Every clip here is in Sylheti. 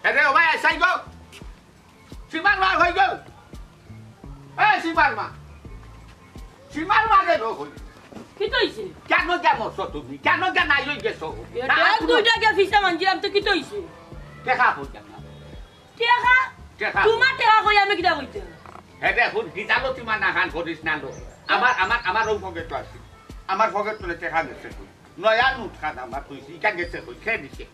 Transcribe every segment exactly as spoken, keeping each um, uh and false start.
আরে ও ভাই, আইসাই গো। সীমার মা কই গো? এ সীমার মা। সীমার মা রে গো কই? কিতা অইছে? কেনে গিয়া মরছো তুমি? কেনে গিয়া নাই অই গেছো? এটা না, তুমি দুইটা গিয়া ফিসা মানছিলাম তো কিতা অইছে? টেকা কই গেল? টেকা? টেকা। তুমার টেকা কই আমি কিতা কইতে? হে দেখুন, গিজালো তুমার নাখান করিস না লো। আমার, আমার, আমার অউ পকেটো আছে। আমার পকেটো টেকা গেছে কই? নয়া নোট খান আমার কইছি, ইটা গেছে কই? কে দিছে?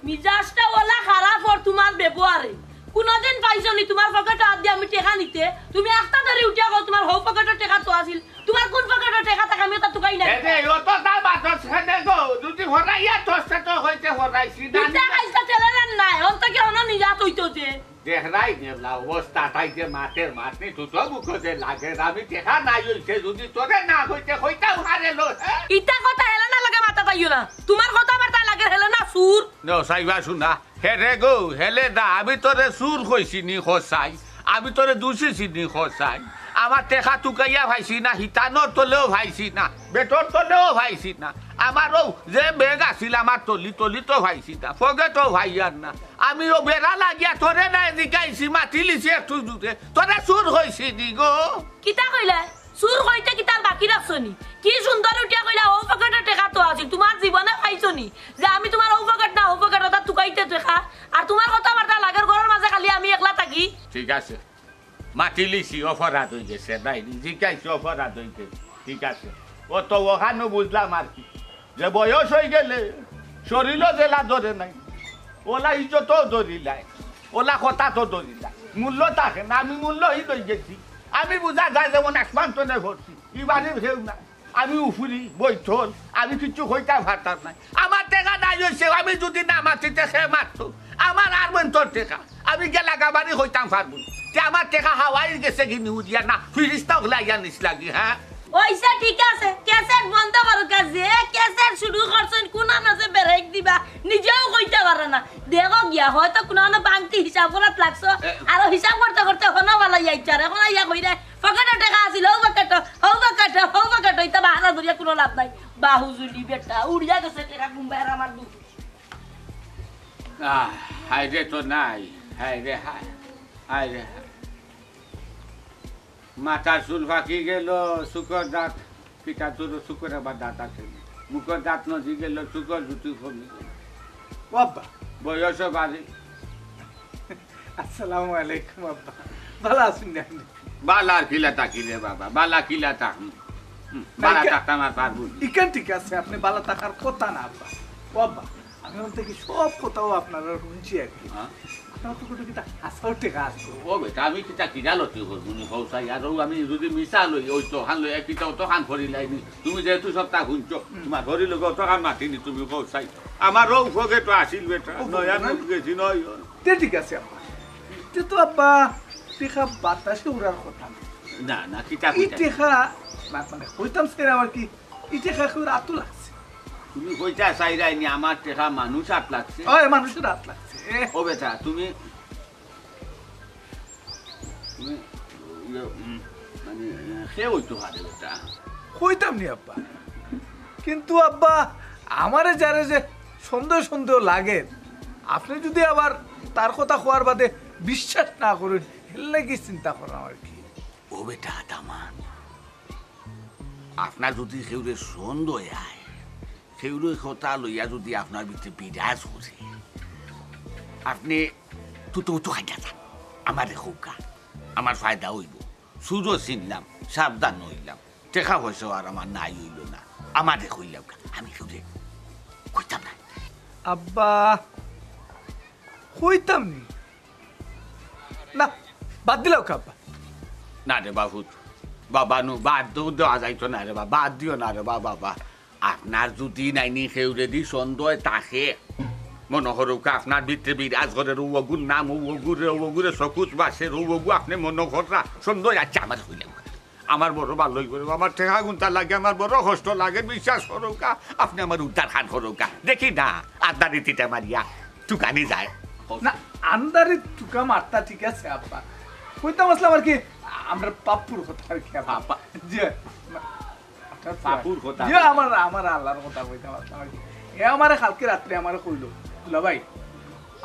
মিজাজটা ওলা খারাপ অর তুমার ব্যবহারে। কুনুদিন পাইছো নি তুমার পকেটো আত দি আমি টেকা নিতে? তুমি একটা ধরি উঠিয়া কও তুমার হউ পকেটো টেকা তো আছিল। তুমার কুন পকেটো টেকা থাকে আমি তো তুকাই নাই। এ রে, অত দাম আদর ছেড়ে গো, যদি হরাইয়া তোর সাথে হইতে হরাইছি না। ইটা খাইছে তেলের আর নাই, অন্ত কি অন্য নিজাত অইতো যে। দেখরায় নেবলা অবস্থা, তাই যে মাতের মাত নি, তুতো বুকো যে লাগে, আমি টেকা নাই অইছে, যদি তোরে না কইতে কইতাম হারে লো, হ্যাঁ? ইতা কথা হেলেনার লগে মাতাত আইও না। তুমার কথাবার্তা লাগে হেলেনা সুর। নো, সাইবা শুনা। হে রে গো, হেলে দা, আমি তোরে চুর কইছি নি কছাই, আমি তোরে দুষিছি নি কছাই। আমার টেকা তুকাইয়া পাইছি না, হিতানোর তলেও পাইছি না, বেটর তলেও পাইছি না। আমার অউ যে ব্যাগ আছিল আমার তলি, তলিতো পাইছি না, পকেটো পাইয়ার না। আমি অউ বেড়া লাগিয়া তোরে না জিকাইছি, মাতিলিছি একটু জুরে, তোরে চুর কইছি নি গো। কিতা কইলে? চুর কইতে কিতার বাকি রাখছো নি? কি সুন্দর উঠিয়া কইলা, "হউ পকেটো টেকা তো আছিল, তুমার জীবনে পাইছো নি যে আমি তুমার হউ পকেট না, হউ পকেট ওটা তুকাইতে টেকা?" আর তুমার কথাবার্তা লাগের ঘরর মাঝে খালি আমি একলা থাকি। ঠিক আছে, মাতিলিছি, অপরাধ অই গেছে, নাই, জিকাইছি, অপরাধ অই গেছে, ঠিক আছে। অত অখানউ বুঝলাম আর কি। যে বয়স অই গেলে শরীরও যেলা ধরে নাই, ওলা ইজ্জতও ধরিলায়, ওলা কথাতও ধরিলায়, মূল্য থাকে না। আমি মূল্যহীন অই গেছি। আমি বুঝা যায় যেমন আসমান তনে পড়ছি, ই বাড়ির কেউ নাই। আমি উফুরি, বৈঠল, আমি কিচ্ছু কইতাম পারতাম না। আমার টেকা নাই অইছে, আমি যদি না মাতি তে কে মাততো? আমার আর বইনতর টেকা। আমি গেলা গাবারি কইতাম পারবো। তে আমার টেকা হাওয়ায় গেছে গি নি উড়িয়া না, ফিরিস্তা অকলে আইয়া নিছলা গি, হ্যাঁ? অইছে, ঠিক আছে, ক্যাসেট বন্ধ করো, যে ক্যাসেট শুরু করছইন, কুনানো যে ব্রেক দিবা, নিজেও কইতা পারে না। দেখো গিয়া, হয়তো কুনানো বাংতি হিসাব করাত লাগছো, এ- আর হিসাব করতে করতে হনো বালা আইছার, এখন আইয়া কইরা, "পকেটো টেকা আছিল, হউ পকেটো, হউ পকেটো, হউ পকেটো", ইতা বাহানা ধরিয়া কুনু লাভ নাই। বাহুজুলি বেটা, উড়িয়া গেছে টেকা কুম্বাইর আমার দুধ। আহ, হায় রে তো নাই, হায় রে হায়, হায় রে হায়। মাথার চুল পাকি গেল, চুকর দাঁত, কিতা তোর চুকর আবার দাঁত আছে নি? মুখর দাঁত নজি গেল, চুকর জুতি কমি গেল। ও আব্বা। বয়সও বাড়ি। আসসালামু আলাইকুম আব্বা, বালা আছইন নি আপনে? বালা আর কিলা থাকি রে বাবা, বালা কিলা থাক। হুম, না, বালা ইকা-, থাকতাম আর পারবো নি। ইখান ঠিক আছে, আপনে বালা থাকার কথা না আব্বা। ও আব্বা, আমি অন থাকি সব কথাও আপনারার হুনছি আর কি। হ্যাঁ? আপনার তো কোনো কিতা হাছাউ টেকা আছে। ও বেটা, আমি কিতা কিরা লতি করবো নি কও চাই? আর অউ আমি যদি মিছা লই, অউ তো হান লই, এক কিতা অত হান করি লাইনি। তুমি যেহেতু সবতা হুনছো, হুম। তুমার ঘড়ি লগে অত হান মাতিনি তুমি কও চাই। আমার অউ পকেটো আছিল বেটা, ও, নয়া না। নোট গেছি নয়। তে ঠিক আছে আব্বা। তে তো আব্বা, টেকা বাতাসে উড়ার কথা না। না, না, কিতা ই কইতা? টেকা, মা-, মানে, কইতাম স্যার আবার কি, ই টেকা কেউর আতো লাগছে। তুমি কইতা চাইরায় নি আমার টেকা মানুষ আত লাগছে? ওই মানুষর আত লাগছে। ও বেটা, তুমি, তুমি, ইয়ে, উম, মানে, কে অইতো পারে বেটা? কইতাম নি আব্বা। কিন্তু আব্বা, আমারে যারে যে সন্দেহ সন্দেহ লাগে, আপনে যদি আবার তার কথা কওয়ার বাদে বিশ্বাস না করইন, এর লাগি চিন্তা করলাম আর কি। ও বেটা দামান, আপনার যদি কেউরে সন্দেহ অয়, কেউরে কথা লইয়া যদি আপনার ভিতরে বিরাজ করে, আপনে তুতো উতো খাইয়া যান, আমারে কউক্কা, আমার ফায়দা অইবো। চুরও চিনলাম, সাবধান অইলাম, টেকা পয়সাও আর আমার নাই অইলো না, আমারে কইলাউক্কা, আমি কেউরে কইতাম না। আব্বা, কইতাম নি? না, বাদ দিলাউক্কা আব্বা। না রে বাবু, বাবা নু, বাদ দেও, দেওয়া যাইতো না রে বাবা, বাদ দিও না রে বাবা, বাবা। আপনার যদি নাইনি কেউরেদি সন্দেহ থাকে, মনো করউক্কা আপনার ভিতরে বিরাজ করের অউ অগুর নাম, অউ অগুরে, অউ অগুরে চকুত বাসের, অউ অগু আপনে মনো কররা, সন্দেহ আছে আমারে কইলাউক্কা। আমার বড় ভালা অইবো রে, আমার টেকা গুনতা লাগে, আমার বড় কষ্ট লাগে, বিশ্বাস করউক্কা, আপনে আমার উদ্ধার খান করউক্কা। দেখি না, আন্দারি তিতা মারিয়া তুকানি যায়। না, আন্দারি তুকা মারতা ঠিক আছে আব্বা। কইতাম আছলাম আর কি, আমরা পাপ্পুর কথা আর কি আব্বা। পাপ্পা? জি, আপনার পাপুর কথা? জি, আমার, আমার আল্লাহর কথা কইতাম আছলাম আর কি। হে আমারে কালকে রাত্রে আমারে কইলো, "দুলাভাই,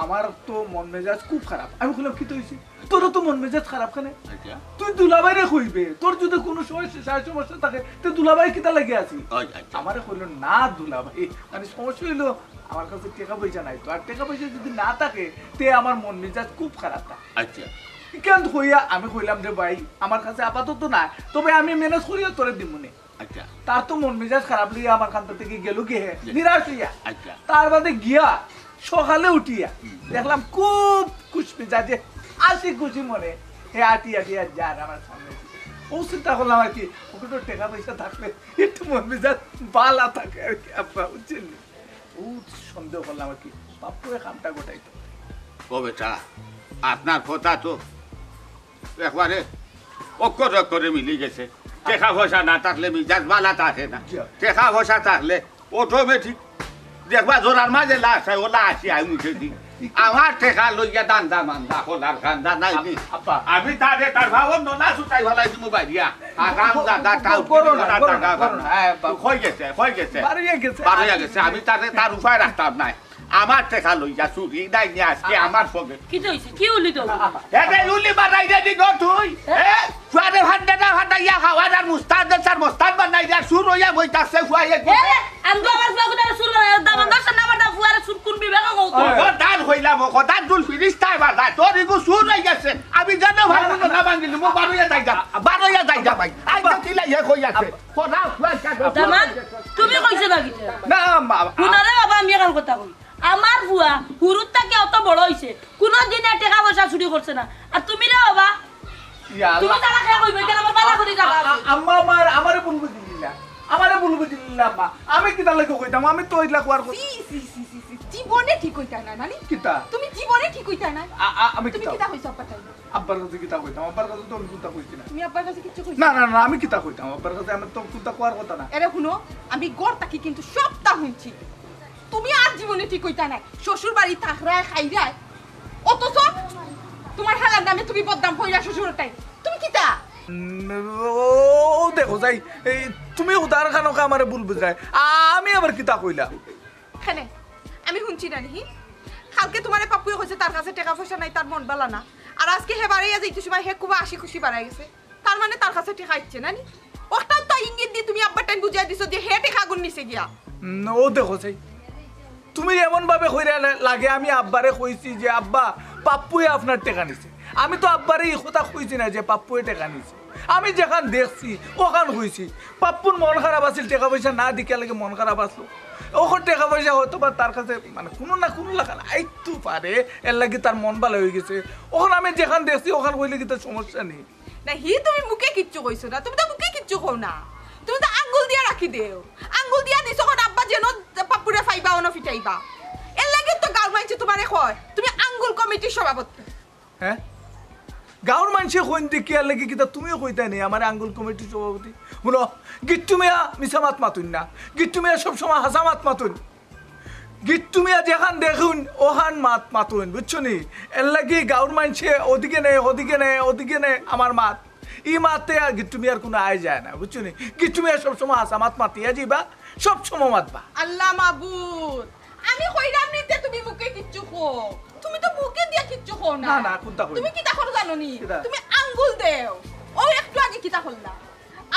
আমার তো মন মেজাজ খুব খারাপ। আমি কইলাম, "কিতা অইছে? তোরও তো মন মেজাজ খারাপ কেনে? আচ্ছা। তুই দুলাভাইরে কইবে, তোর যদি কুনু সময় সে-, সমস্যা থাকে, তে দুলাভাই কিতা লাগি আছি?" আচ্ছা, আচ্ছা। আমারে কইলো, "না দুলাভাই, মানে সমস্যা অইলো আমার কাছে টেকা পয়সা নাই তো, আর টেকা পয়সা যদি না থাকে, তে আমার মন মেজাজ খুব খারাপ থাকে।" আচ্ছা। ইখান কইয়া আমি কইলাম, "রে ভাই, আমার কাছে আপাতত নাই, তবে আমি ম্যানেজ করিয়া তোরে দিমুনে।" আচ্ছা। তার তো মন মেজাজ খারাপ লইয়া আমার কান্তা থাকি গেল গিয়া হে, জি। নিরাশ অইয়া। আচ্ছা। তার বাদে গিয়া সকালে উঠিয়া হুম। দেখলাম খুব খুশ মেজাজে, হাসি খুশি মনে হে আটি আটি আর যার আমার সামনে। ও চিন্তা করলাম আর কি, ওকে তো টেকা পয়সা থাকলে একটু মন মেজাজ বালা থাকে আর কি, আব্বা, বুঝছেন নি? ও সন্দেহ করলাম আর কি, বাপুয়ে কামটা ঘটাইতো। ও বেটা, আপনার কথা তো একবারে অক্ষরে অক্ষরে মিলি গেছে। টেকা পয়সা না থাকলে মিজাজ বালা থাকে না। জি। টেকা পয়সা থাকলে অটোমেটিক দেখবা জোড়ার মাঝে লাশ হয়, ওলা আসি আই মুখে দি। আমার টেকা লইয়া দান্দা মান্দা খোলার কান্দা নাই নি। আব্বা। আমি তারে তার ভাবন নলা সুতাই ভালাই দিমু বাইরিয়া। আরাম দাদা টাউট করো না, করা করো না, দাদা করো না। হ্যাঁ, আব্বা। হয়ে গেছে, হয়ে গেছে। বারইয়া গেছে। বারইয়া গেছে। আমি তারে তার উপায় রাখতাম নাই। আমার টেকা লইয়া চুরি নাই নি আজকে আমার সঙ্গে। কিতা অইছে? কি উলি দেও? এ রে উলি বানাই দে দি গো তুই। এ, ফুয়ারে ফান্ডে না ফান্ডা ইয়া খাওয়ার আর মুস্তাদ দে স্যার মুস্তাদ বানাই দে আর চুর হইয়া বইতাছে ফুয়াইয়ে। এ, আমি তো আমার ফুয়া কোথায় চুর বানাই, দাম আমার সামনে আমার দাম ফুয়ারে চুর কোন বিবেকে কও তো? ও দান হইলাম ও দান দুল ফিরিস্তায় বাজায়। তোর ইগু চুর হই গেছে। আমি জানো ভাই মনে না ভাঙিলি মো বারইয়া যাই যা। বারইয়া যাই যা ভাই। আই তো কিলা ইয়ে কই আছে। কোনা ফুয়া কাটো। দামান, তুমি কইছো না কিতা? না, মা, হুনো রে বাবা, আমি এখন কথা কই। আমার ফুয়া হুরুর থাকি অত বড় হইছে, কোনো দিনে টেকা পয়সা চুরি করছে না। আর তুমি রে বাবা, ইয়া তুমি আল্লাহ। তারা খেয়ে কইবে, কেন আমার বালা করি যাবা? আ-, আ-, আম্মা আমার, আমারে ভুল বুঝিলিলা। আমারে ভুল বুঝিলিলা আম্মা। আমি কিতা লাগি কইতাম? আমি তো ইলা কুয়ার কথা। ছি, ছি, ছি, ছি, ছি। জীবনে ঠিক কইতা না, নানি? কিতা? তুমি জীবনে ঠিক কইতা না। আ-, আ-, আমি তুমি কিতা? কিতা কইছো আব্বার তাই? আব্বার কাছে কিতা কইতাম? আব্বার কাছে তো আমি কিতা কইছি না। তুমি আব্বার কাছে কিচ্ছু কইছো না, না, না, আমি কিতা কইতাম? আব্বার কাছে আমি তো কিতা কুয়ার কথা না। এরে হুনো, আমি ঘর থাকি কিন্তু সবটা হুনছি। তুমি আর জীবনে ঠিক কইতা না। শ্বশুর বাড়ি থাকরায় খাইরায়, অথচ তোমার হালার নামে তুমি বদনাম কইরা শ্বশুরটাই। তুমি কিতা? উম, ও, ও দেখো যাই, এই, তুমি উদার খানোকে আমারে ভুল বুঝায়। আ-, আমি আবার কিতা কইলাম? কেনে? আমি হুনছি না নি? কালকে তোমারে পাপ্পুয়ে কইছে তার কাছে টেকা পয়সা নাই, তার মন বালা না। আর আজকে হে বারইয়া যাইতে সময় হে খুব হাসি খুশি বারই গেছে। তার মানে তার কাছে টেকা ইচ্ছে না নি? ওটাও তো ইঙ্গিত দি তুমি আব্বার টাইম বুঝাই দিছো যে হে টেকা গুন নিছে গিয়া। উম, ও দেখো যাই, তুমি এমন ভাবে কইরা লা-, লাগে আমি আব্বারে কইছি যে, "আব্বা, পাপ্পুয়ে আপনার টেকা নিছে।" আমি তো আব্বারে ই কথা কইছি না যে পাপ্পুয়ে টেকা নিছে। আমি যেখান দেখছি, ওখান কইছি। পাপ্পুর মন খারাপ আছিল, টেকা পয়সা না দেখিয়া লাগে মন খারাপ আছিল। ওখান টেকা পয়সা হয়তো বা তার কাছে মানে কোনো না কোনো লাখান আইতো পারে, এর লাগি তার মন বালা হই গেছে। ওখান আমি যেখান দেখছি, ওখান কইলে কিতা সমস্যা নি? না, হি তুমি মুখে কিচ্ছু কইছো না, তুমি তো মুখে কিচ্ছু কও না, তুমি তো আঙ্গুল দিয়া রাখি দেও। আঙ্গুল দিয়া দিছো কোন আব্বা যেন পাপ্পুরে ফাইবা অন ফিটাইবা। এর লাগি তো গাঁওর মাইনষে তোমারে কয় তুমি আঙ্গুল কমিটির সভাপতি। হ্যাঁ, গাঁওর মাইনষে কইন দেখি আর লাগি কিতা তুমিও কইতায় নি আমারে আঙ্গুল কমিটির সভাপতি? হুনো, গিট্টু মিয়া মিছা মাত মাতুন না, গিট্টু মিয়া সবসময় হাছা মাত মাতুন। গিট্টু মিয়া যেখান দেখুন ওখান মাত মাতুন, বুঝছো নি? এর লাগি গাঁওর মাইনষে ওদিকে নে, ওদিকে নে, ওদিকে নে আমার মাত। ই মাতে আর গিট্টু মিয়ার কোনো আয় যায় না, বুঝছো নি? গিট্টু মিয়া সবসময় হাছা মাত মাতিয়া যাইবা, সবসময় মাতবা। আল্লাহ মাবুদ, আমি কইরাম নি তে তুমি মুখে কিচ্ছু কও, তুমি তো মুখে দিয়া কিচ্ছু কও না। না, না, কুনতা কই? তুমি কিতা করো জানো নি? কিতা? তুমি আঙ্গুল দেও। ও একটু আগে কিতা করলা?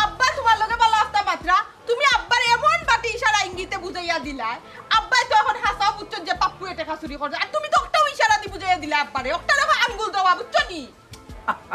আব্বা তোমার লগে বালা আফতা মাতরা, তুমি আব্বার এমন বাটে ইশারা ইঙ্গিতে বুঝাইয়া দিলায়, আব্বায় তো এখন হাছাউ বুঝছইন যে পাপ্পুয়ে টেকা চুরি করছে, আর তুমি তো ওটাও ইশারা দি বুঝাইয়া দিলায় আব্বারে, ওটার এখন আঙ্গুল দেওয়া, বুঝছো নি?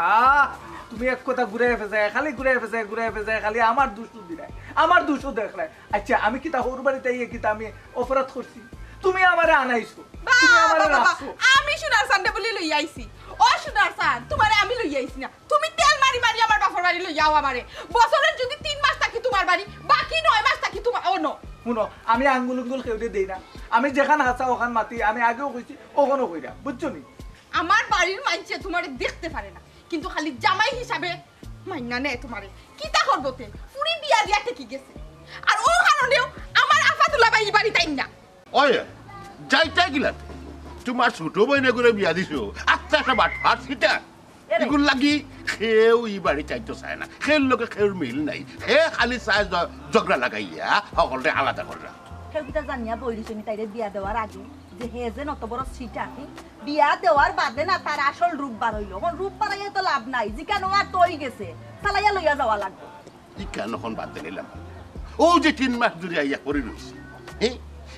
আহ, তুমি এক কথা ঘুরাই ফেসায়, খালি ঘুরাই ফেসায়, ঘুরাই ফেসায়, খালি আমার দুষও দিলায়, আমার দুষও দেখলায়। আচ্ছা, আমি কিতা হউর বাড়িত আইয়া কিতা আমি অপরাধ করছি? তুমি আমারে আনাইছো, বাহ, তুমি আমারে বাহ, বাহ, রাখছো। আমি সোনার চান্দে বুলি লইয়া আইছি। ও সোনার চান, তোমারে আমি লইয়া আইছি না। তুমি তেল মারি মারি আমার বাপর বাড়ি লইয়াও আমারে। বছরের যদি তিন মাস থাকি তোমার বাড়ি, বাকি নয় মাস থাকি তোমার, ও নো। হুনো, আমি আঙ্গুল উঙ্গুল কেউরে দেই না। আমি যেখান হাছা ওখান মাতি, আমি আগেও কইছি, ওখানও কইরা, বুঝছো নি? আমার বাড়ির মাইনষে তোমারে দেখতে পারে না, কিন্তু খালি জামাই হিসাবে মাইনা নেয় তোমারে। কিতা করবো তে? ফুরি বিয়া দিয়া ঠেকি গেছে। আর ও কারণেও আমার আফা দুলাভাই ই বাড়িত আইন না। ওই, যাইতা গিলা। তোমার ছোট বইনে করে বিয়া দিছো। আচ্ছা, একটা বাটফার সিটা। এগুর লাগি কেউ ই বাড়িত আইতো চায় না। কেউর লগে কেউর মিল নাই। হে খালি চায় জ-, ঝগড়া লাগাইয়া সকলরে আলাদা কররা। কেউ কিতা জানিয়া বই দিছনি তাইরে বিয়া দেওয়ার আগে যে হে যে অত বড় সিটাকি? বিয়া দেওয়ার বাদে না তার আসল রূপ বার অইলো। অখন রূপ বাড়াইয়া তো লাভ নাই, যেখান অওয়ার তো অই গেছে, চালাইয়া লইয়া যাওয়া লাগবো। ইখান অখন বাদ দিলাইলাম। অউ যে তিন মাস ধরি আইয়া পড়ি রইছে, হে?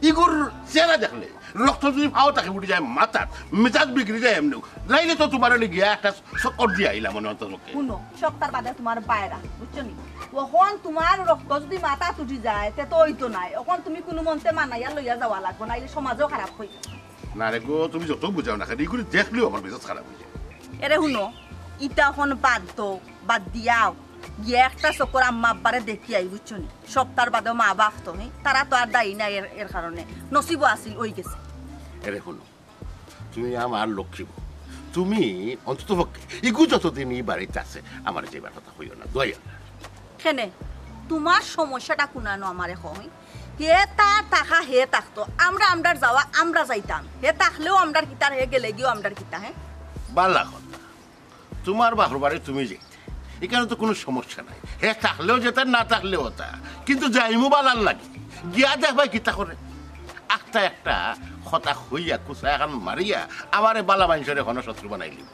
ইগুর চেহারা দেখলে রক্ত যদি পাও থাকে উঠি যায় মাথাত, মেজাজ বিগড়ি যায় এমনেউ। নাইলে তো তুমারে লইয়া গিয়া একটা চক্কর দিয়া আইলাম মনে অন্তত। হুনো, সপ্তাহ বাদে তুমার বাইরা, বুঝছো নি? অখন তুমার রক্ত যদি মাথাত উঠি যায়, তে তো অইতো নায়। অখন তুমি কুনুমন্তে মানাইয়া লইয়া যাওয়া লাগবো, নাইলে সমাজও খারাপ অইবো। না রে গো, তুমি যত বুঝাও না কেনে, ইগুরে দেখলেউ আমার মেজাজ খারাপ অই যায়। এরে হুনো, ইতা অখন বাদ দেও, বাদ দিয়াও। গিয়া একটা চক্কর আম্মা আব্বারে দেখি আই, বুঝছো নি? সপ্তাহ বাদেও মা বাপ তো, হে? তারা তো আর দায়ী নায় এর, এর কারণে। নসিবও আছিল, অই গেছে। এরে হুনো, তুমি আমার লক্ষ্মী বউ। তুমি অন্তত পক্ষে ইগু যতদিন ই বাড়িত আছে, আমারে যাইবার কথা কইও না, দয়া। কেনে? তুমার সমস্যাটা কুনানো আমারে কও। হে তার থাকা হে থাকতো, আমরা আমরার যাওয়া আমরা যাইতাম। হে থাকলেও আমরার কিতা, হে গেলেগিও আমরার কিতা, হে? বালা কথা। তুমার বাপর বাড়ি তুমি যাইতে, ইখানো তো কুনু সমস্যা নাই। হে থাকলেও যেতা, না থাকলেও অতা। কিন্তু যাইমু বালার লাগি। গিয়া দেখবায় কিতা করে। আখতা একটা কথা কইয়া, কুচা এখান মারিয়া, আমারে বালা মানষর অখন শত্রু বানাইলিবো।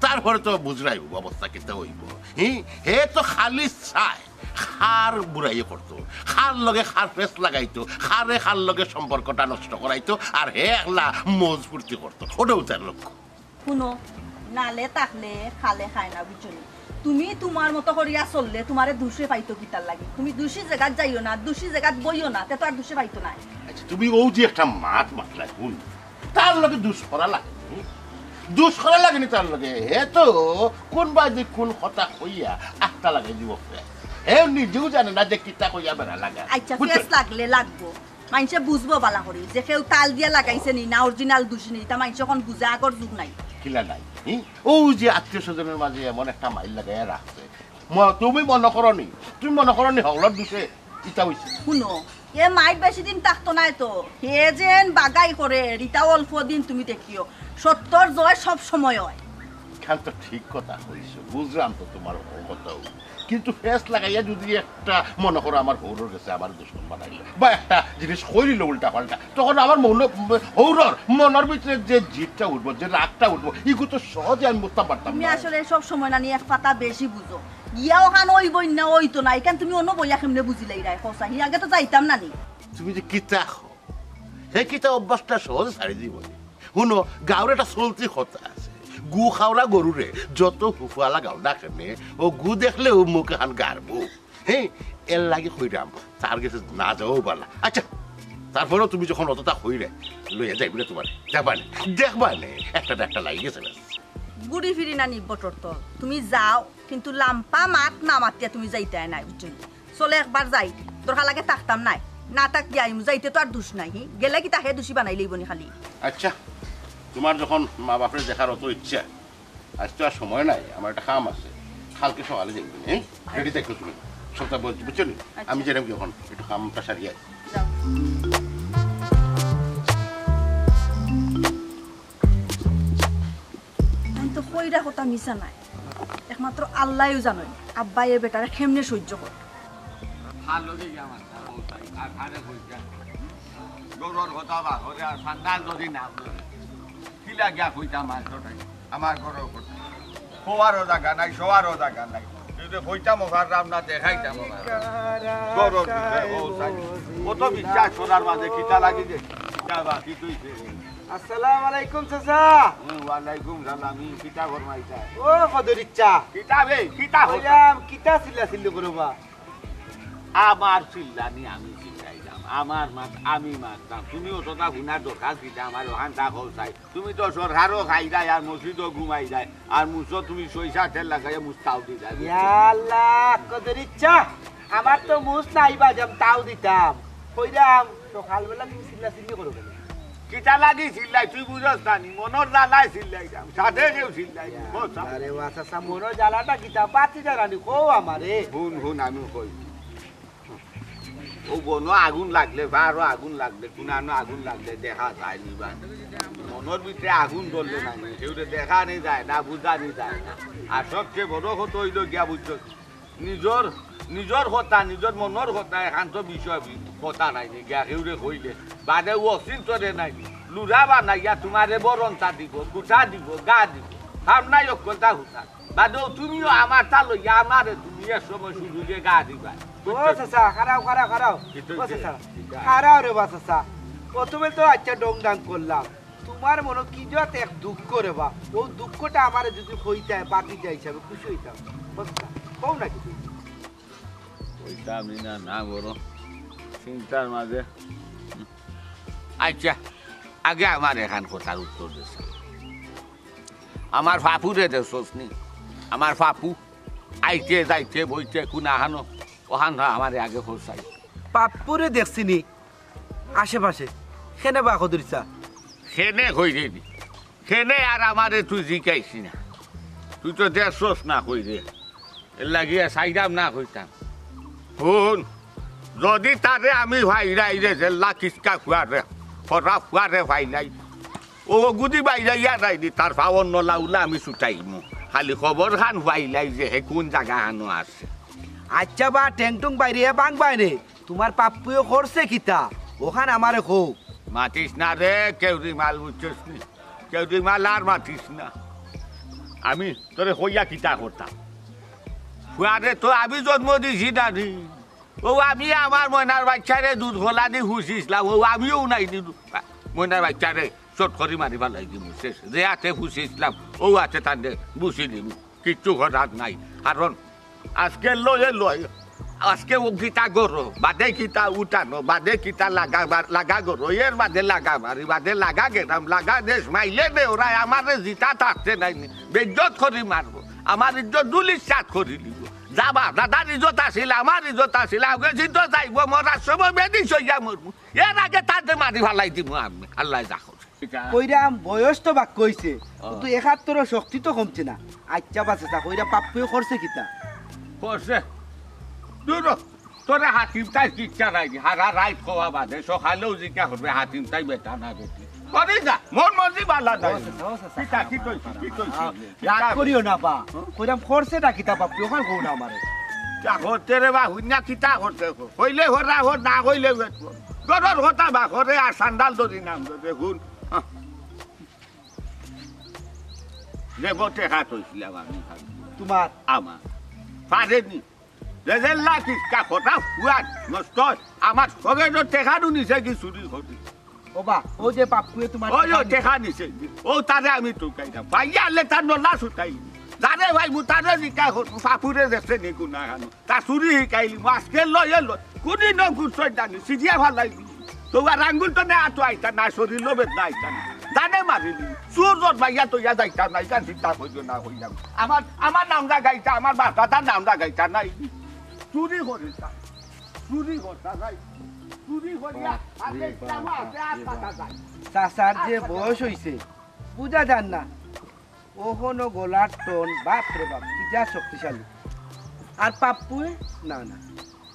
তারপরে তো বুঝরায় অবস্থা কিতা অইবো। হি, হে তো খালি চায় কার বুরাই করতো, কার লগে কার ফেস লাগাইতো, কারে কার লগে সম্পর্কটা নষ্ট করাইতো, আর হে একলা মৌজ ফুর্তি করতো। অটাউ তার লক্ষ্য। হুনো, নালে থাকলে খালে খায় না, বুঝছো নি? তুমি তুমার মতো করিয়া চললে তুমারে দুষে পাইতো কিতার লাগি? তুমি দুষী জাগাত যাইও না, দুষী জাগাত বইও না, তে তো আর দুষে পাইতো নায়। আচ্ছা, তুমি অউ যে একটা মাত মাতলায়, হুন, তার লগে দুষ করা লাগে নি? দুষ করা লাগে নি তার লগে? হে তো কুনবায় যে কুন কথা কইয়া আখতা লাগাই দিবো। হে নিজেউ জানে না যে কিতা কইয়া বেড়া লাগা। আচ্ছা, বুঝছো? ফেস লাগলে লাগবো। মাইনষে বুঝবো বালা করি যে কেউ তাল দিয়া লাগাইছে নি, না অরিজিনাল দুষী নি, ইতা মাইনষে অখন বুঝে, আগর যুগ নাই। কিলা নাই? হি? অউ যে আত্মীয় স্বজনর মাঝে এমন একটা মাইল লাগাইয়া রাখছে, ম-, তুমি মনো করো নি, তুমি মনো করো নি হকলর দুষে ইতা অইছে? হুনো, এ মাইল বেশি দিন থাকতো নায় তো, হে যেন বাগাই করে, ইতা অল্প দিন তুমি দেখিও, সত্যর জয় সব সময় অয়। ইখান তো ঠিক কথা কইছো, বুঝলাম তো তুমার কথাউ। কিন্তু ফেস লাগাইয়া যদি একটা, মনো করো, আমার হউরর গেছে আমার দুশমন বানাইলো, বা একটা জিনিস কইলিলো উল্টা পাল্টা, তখন আমার মনো, হউরর মনর ভিতরে যে জিদটা উঠবো, যে রাগটা উঠবো, ইগু তো সহজে আমি বুঝতাম পারতাম তুমি না। আসলে সব সময় নানি এক পাতা বেশি বুঝো। গিয়া অখান অইবো না, অইতো না, ইখান তুমি অনো বইয়া কেমনে বুঝিলাইরায়? কও চাই, আগে তো যাইতাম নানি। তুমি যে কিতা কও, হে কিতা অভ্যাসটা সহজে ছাড়ি দিবো নি? হুনো, গাঁওর একটা চলতি কথা আছে, গু খাওরা গরুরে যত ফুফুয়া লাগাও না কেনে, অউ গু দেখলেউ মুখ এখান গারবো। হে, এর লাগি কইরাম, তার গেছে না যাওয়াউ বালা। আচ্ছা, তারপরেও তুমি যখন অততা কইরায়, লইয়া যাইবো নে তুমারে। যাবা নে, দেখবা নে, একটা না একটা লাগি গেছে না। ঘুরি ফিরি নানি বটর তল, তুমি যাও, কিন্তু লাম্বা মাত না মাতিয়া তুমি যাইতায় নায়, বুঝছো নি? চলো একবার যাই, দরকার লাগে থাকতাম নায়, না থাকি আইমু, যাইতে তো আর দুষ নাই, হি? গেলে কিতা হে দুষী বানাইলাইবো নি খালি? আচ্ছা, তুমার যখন মা বাপরে দেখার অত ইচ্ছা, আইজ তো আর সময় নাই, আমার একটা কাম আছে, কালকে সকালে যাইমু, হে? রেডি থাকো তুমি, সবতা বুঝ-, বুঝছো নি? আচ্ছা। আমি যাইরাম গি অখন, একটু কামটা সারিয়া আই। যাও। আমি তো কইরা কথা মিছা নায়, একমাত্র আল্লায়উ জানইন আব্বায় এ বেটারে কেমনে সইজ্য করে। ভালো দেখি আমার, আর ভালো কইরা। গরুর কথা বা করে আর সান্দাল যদি না করে, কি লাগিয়া কইতাম আর কথাই? আমার ঘরর কথা। খোয়ারও জাগা নাই, শোয়ারও জাগা নাই। যদি কইতাম ওখান রাম না দেখাইতাম ওখান। ঘরর বিষয়ে ও চাই। কত বিশ্বাস করার মাঝে কিতা লাগি যে? কিতা বা, কি তুই কে? আসসালামু আলাইকুম চাচা। হুম, ওয়ালাইকুম সালাম। ই কিতা ফরমাইতা? ও কদরিচ্চা। কিতা বে? কিতা হতা? কইলাম, কিতা চিল্লা চিল্লি করো বা? আমার চিল্লানি আমি চিল্লাইলাম, আমার মাত আমি মাতলাম। তুমি অততা হুনার দরকার কিতা? আমার ওখান থাকো চাই। তুমি তো সরকারও খাইরায় আর মসজিদও ঘুমাইরায়, আর মুছো তুমি সইষা তেল লাগাইয়া মুছ তাও দিরায়। ইয়া আল্লাহ, কদরিচ্চা, আমার তো মুছ নাই বাজাম, তাও দিতাম। কইরাম, সকালবেলা তুমি চিল্লা চিল্লি করো কেনে? কিতা লাগি চিল্লাই, তুই বুঝস না নি? মনর জ্বালায় চিল্লাইলাম, সাথে কেউ চিল্লাই। আরে ওয়া চাচা, মনর জ্বালাটা কিতা? বাতি জ্বালানি, কও আমারে। হুন, হুন, আমি কই। ও বনো আগুন লাগলে, বারো আগুন লাগলে, কুনানো আগুন লাগলে দেখা যায় নি বা। মনর ভিতরে আগুন জ্বললে না নি, কেউরে দেখানি যায় না, বুঝানি যায় না। আর সবচেয়ে বড় কথা অইলো গিয়া বুঝছো, নিজর নিজর কথা, নিজর মনর কথা, এখান তো বিষয় বি-, কথা নাই নি, গিয়া কেউরে কইলে। বাদে অসিন তোরে নাই নি। লুরা বানাইয়া তুমারে বরন্তা দিব, কুটা দিব, গা দিব। কাম নাই অকলতা হুতা। বাদেও তুমিও আমার তা লইয়া আমারে তুমি এক সময় সুযোগে গা দিবা। ও চাচা, খাড়াও, খাড়াও, খাড়াও। কিতা ও হইছে? চাচা, কিতা? খাড়াও রে বা চাচা। ও তুমি তো আচ্ছা ডং ডাং করলাম। তুমার মনো কি জাত এক দুঃখ রে বা। ও দুঃখটা আমারে যদি কইতায়, বাকি যা হিসাবে খুশি হইতাম। ও চাচা, কও না কিছু। কইতাম নি না, না বড় চিন্তার মাঝে। আচ্ছা, আগে আমার এখান কথার উত্তর দে। আমার ফাপুরে দেখছস নি? আমার ফাপু আইতে যাইতে বইতে কুনাখানো, ওখান আমারে আগে খোঁজাই। পাপ্পুরে দেখছি নি আশেপাশে, কেনে বা কদুরিসা? কেনে কইরে নি? কেনে আর আমারে তুই জিকাইস না? তুই তো দেখছস না কইরে। এর লাগিয়া চাইরাম না কইতাম। হুন, যদি তারে আমি ভাইরাই রে, জেল্লা কিসকা ফুয়ারে, খরা ফুয়ারে ভাইরাই, ও গুদি বাইরে ইয়া যায়নি, তার পাওর নলা উলা আমি ছুটাইমু। খালি খবর খান পাইলাই যে হে কোন জাগা হানো আছে। আচ্ছা বা, টেংটুং বাইরে ইয়া বাং বাইরে, তুমার পাপ্পুয়ে করছে কিতা? ওখান আমারে কও। মাতিস না রে, কেউরি মাল বুঝছস নি? কেউরি মাল আর মাতিস না। আমি তোরে কইয়া কিতা করতাম? ফুয়ারে তো আমি জন্ম দিছি না নি। ও আমি আমার ময়নার বাচ্চারে দুধ খোলা দি ফুসিছলাম, ও আমিও নাই নি। ময়নার বাচ্চারে চট করি মারি ফালাই দিমু, শেষ। যে হাতে ফুসিছলাম, ও হাতে তানরে বুঝি দিমু, কিচ্ছু করার নাই। কারণ আজকে লয়ে লয়, আজকে ও কিতা করো, বাদে কিতা উঠানো, বাদে কিতা লাগা, লাগা করো, এর বাদে লাগা মারি, বাদে লাগা গেলাম, লাগা দেশ মাইলে দে, ওরা আমারে জিতা থাকতে নাই নি, বেইজ্জত করি মারবো, আমার ইজ্জত দুলিশ সাত করি দিব। যাবা, দাদার ইজ্জত আছিল, আমার ইজ্জত আছিল, আগে জিত যাইব, মরার সময় বেদি সইয়া মরবো। এর আগে তাতে মারি ফালাই দিব আমি, আল্লাহ যা করে। কইরাম বয়স তো বাক্য হইছে, ও। কিন্তু একাত্তর শক্তি তো কমছে না। আচ্ছা বাসে তা কইরা পাপ্পুয়ে করছে কিতা? করছে? দূর হ, তোরে হাতিম তাই কিচ্ছা নাই, হারা রাইত খাওয়া বাদে, সকালেও জিজ্ঞা করবে হাতিম তাই বেটা না বেটি। করি যা, মন মর্জি বালা নাই। ও, আচ্ছা, আচ্ছা, আচ্ছা, কিতা, কি কইছি, কি কইছি? রাগ করিও না বা। হুম? কইরাম খরচেটা কিতা পাপ্পু, ওখান কও না আমারে। তা করতে রে বা, হুইনা কিতা করতে কো? কইলে হরা হর, না কইলে বেট কর। গরর কথা বা করে আর সান্ডাল ধরি নাম ধরে, হুন। হ্যাঁ। দেব টেকা থইছিলাম আমি খালি। তোমার? আমার। পারেনি। রেজেল্লা কিসকা খটা ফুয়ার নষ্ট। আমার সবে তো টেকা নু নিছে কি চুরি করি। ও বা, ও যে পাপ্পুয়ে তোমার ওই, টেকা ও নিছে। টেকা নিছে। ও তারে আমি টুকাই না। ভাইয়া আলে তার নলা ছুটাই। তারে ভাই, মু তারে জিকা কর, পাপুরে দেখছে নি গুনা খানো। তা চুরি হিকাইলি, মু আজকে লয়ে লয়। কুনি ন গুছই জানি, সিজিয়া ফালাই। তো আর আঙ্গুল তো নে আতো আইতা না, শরীর লোভে না আইতা না। জানে মারিলি। চুর জট ভাইয়া তো ইয়া যাইতা না, ইখান চিন্তা করিও না কইলাম। আমার, আমার নাম লাগাইতা, আমার বাপ দাদার নাম লাগাইতা নাই। চুরি করিতা। চুরি করতা নাই। চুরি করিয়া, আতে ইসলাম আছে, আর কথা যায়। চাচার যে বয়স হইছে, বুঝা যার না। ওহনো গলার টোন, বাপ রে বাপ, কি যা শক্তিশালী। আর পাপ্পুয়ে? না, না,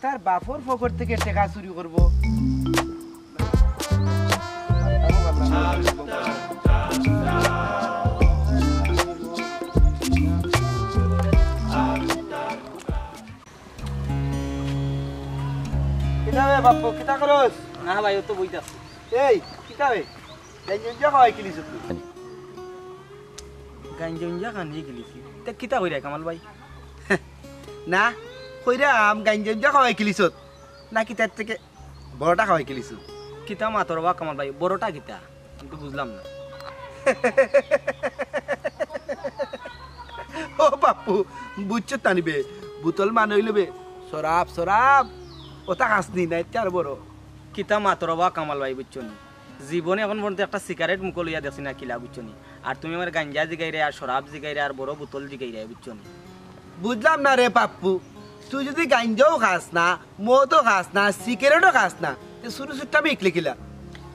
তার বাপর পকেট থেকে টেকা চুরি করবো। কিতা বে বাপ্পু, কিতা করস? না ভাই, ও তো বইতা। এই, কিতা বে? গাঞ্জা উঞ্জা খাওয়াই কিলিছ তুই? গাঞ্জা উঞ্জা খানি কিলিছি। তে কিতা কইরা কামাল ভাই? না, কইরাম গাঞ্জা উঞ্জা খাওয়াই কিলিছত। না কিতার থেকে বড়টা খাওয়াই কিলিছত। কিতা মাতর বা কামাল ভাই, বড়টা কিতা? আমি তো বুঝলাম না। ও বাপ্পু, বুঝছত তা নি বে? বোতল মানে অইলো বে, শরাব, শরাব। ওটা খাসনি, না এর চেয়ে আরো বড়। কিতা মাতর বা কামাল ভাই, বুঝছো নি? জীবনে এখন পর্যন্ত একটা সিগারেট মুখো লইয়া দেখছি না কিলা, বুঝছো নি? আর তুমি আমার গাঞ্জা জিগাইরে, আর শরাব জিগাইরে, আর বড় বোতল জিগাইরে, বুঝছো নি? বুঝলাম না রে পাপ্পু, তুই যদি গাঞ্জাও খাস না, মদও খাস না, সিগারেটও খাস না, তে চুরি চুট্টামি হিকলে কিলা?